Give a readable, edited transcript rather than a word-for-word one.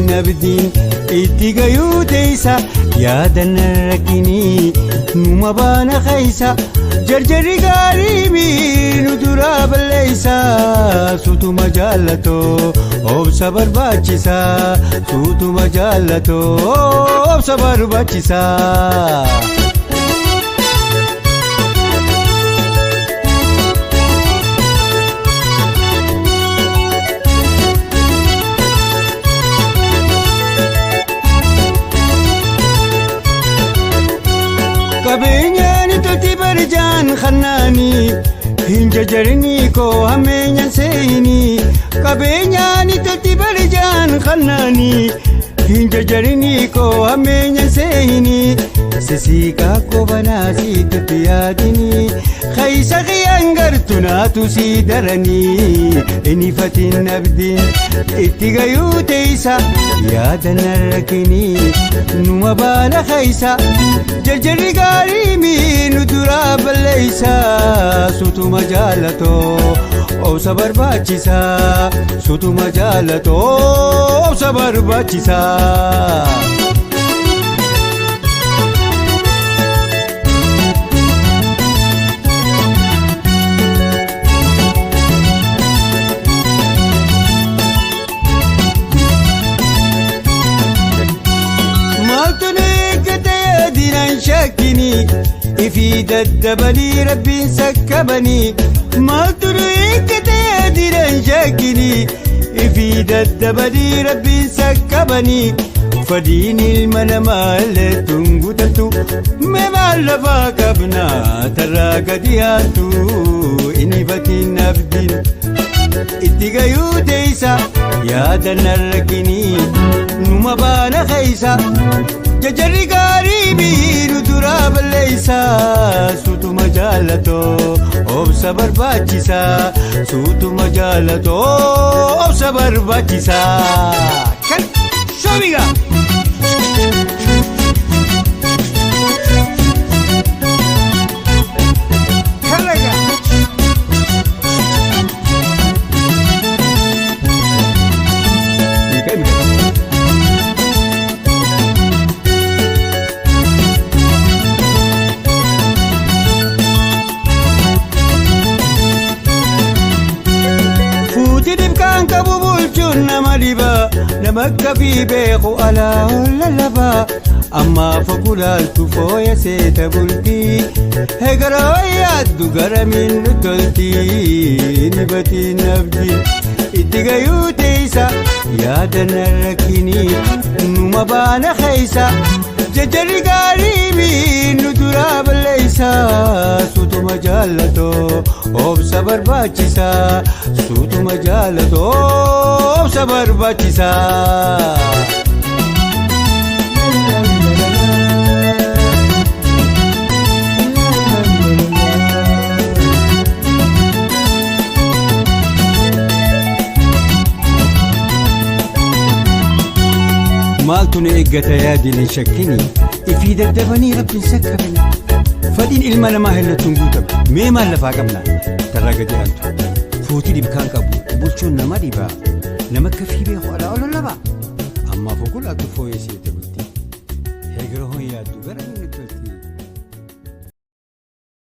Inifatiin abdiin itti gayuu teessa yaadan rakkinii numa baana keessa jarjarri gaarii miinu duraa balleessa suutuma jaallatoo obsa barbaachisa suutuma jaallatoo obsa barbaachisa. Qabeenyaan tolti barjaan kannaanii hin jajarinii koo hammeenyaan seenii. Qabeenyaan tolti barjaan kannaanii hin jajarinii koo hammeenyaan seenii. Sisiikaa kobanaa siitutti yaadinii keessa kiyyaan gartuu naatu si daranii inifatiin abdiin itti gayuu teessa yaadan rakkinii numa baana keessa jarjarri gaarii miinu duraa balleessa suutuma jaallatoo obsa barbaachisa suutuma jaallatoo obsa barbaachisa. Ifii daddabalii rabbiin sakkabanii maaltu nu eeggatee diran shakkinii ifii daddabalii rabbiin sakkabanii fadiin ilma namaa illee tungutattu mee maal lafaa qabnaa tarraa gadi haattu inifatiin abdiin itti gayuu teessa yaadan rakkinii numa baana keessa. Jarjarri gaarii miinu duraa balleessa suutuma jaallatoo obsa barbaachisa suutuma jaallatoo obsa barbaachisa. Kan shoomiga. Nama akka beeku alaa lallabaa ammaa fokulaaltu fooya seeta bultii hegaroo yaaddu garamiin nu toltii nibatiin abdiin itti gayuu teessa yaadan rakkinii numa baana keessa jarjarri gaarii miinu duraa balleessa suutuma jaallatoo obsa barbaachisa suutuma jaallatoo obsa barbaachisa. Maaltu nu eeggata yaadin hin shakkinii ifii daddabanii rabbiin sakkabanii fadhiin ilma namaa hellattuun guutamu mee maal lafaa qabna tarraa gadi aantu fuutii dhibkaan qabu bulchuun nama dhibaa nama akka fiibee alaa ol lallabaa ammaaf ogulaatu fooyyee seete bultii heegira hoon yaaddu gara.